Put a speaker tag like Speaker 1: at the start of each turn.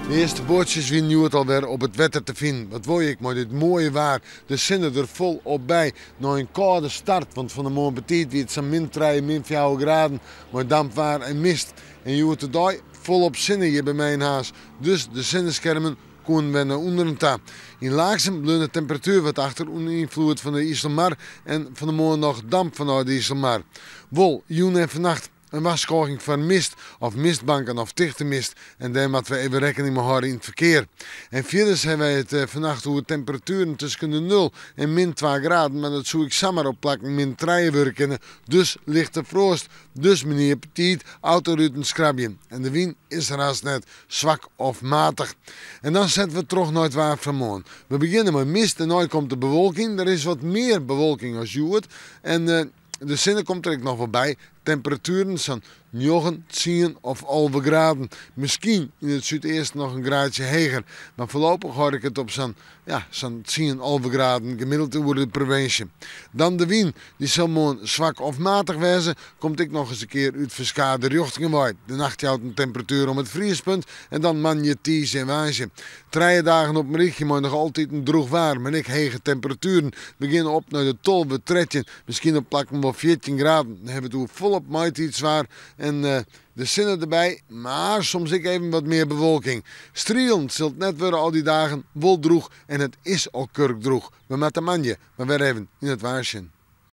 Speaker 1: De earste boatsjes wienen hjoed alwer op it wetter te finen. Wat wol je ek mei dit moaie waar, de sinne der folop by. Nei in kâlde start, want fan 'e moarn betiid wie it sa'n min trije, min fjouwer graden mei dampwaar en mist. En hjoed-de-dei folop sinne hjir by my yn Harns, dus de sinneskermen koenen wer nei ûnderen ta. Yn Laaksum bleaun de temperatuer wat achter ûnder ynfloed fan de Iselmar en fan 'e moarn noch damp fanôf de Iselmar. Wol jûn en fannacht in warskôging foar mist of mistbanken of tichte mist en dêr moatte we even rekkening mei hâlde yn it ferkear. En fierders hawwe wy it fannacht oer temperatueren tusken de nul en min twa graden, mar dat soe ek samar op plakken min trije wurde kinne. Dus lichte froast. Dus menear betiid autoruten skrabje. En de wyn is der hast net, swak of matich. En dan sette we troch nei it waar fan moarn. We begjinne mei mist, dêrnei komt de bewolking. Der is wat mear bewolking as hjoed. En de sinne komt der ek noch wol by. Temperatueren sa'n njoggen, tsien of 11 graden. Miskien yn it súdeasten noch in graadsje heger. Mar foarlopich hâld ik it op sa'n ja, sa'n tsien, 11 graden gemiddeld oer de provinsje. Dan de wyn, dy sil moarn swak of matich wêze, komt ek noch ris in kear út ferskate rjochtingen wei. De nacht jout in temperatuer om it friespunt en dan moandei, tiisdei en woansdei. Trije dagen op in rychje mei noch altiten drûch waar, mar ek hege temperatueren. We geane op nei de 12, 13, miskien op plakken wol 14 graden. Dan hawwe we it oer folop maitiidswaar en De sinne derby, mar soms ek even wat mear bewolking. Strielend sil it net wurde al dy dagen, wol drûch en it is al kurkdrûch. We moatte moandei mar wer even yn it waar sjen.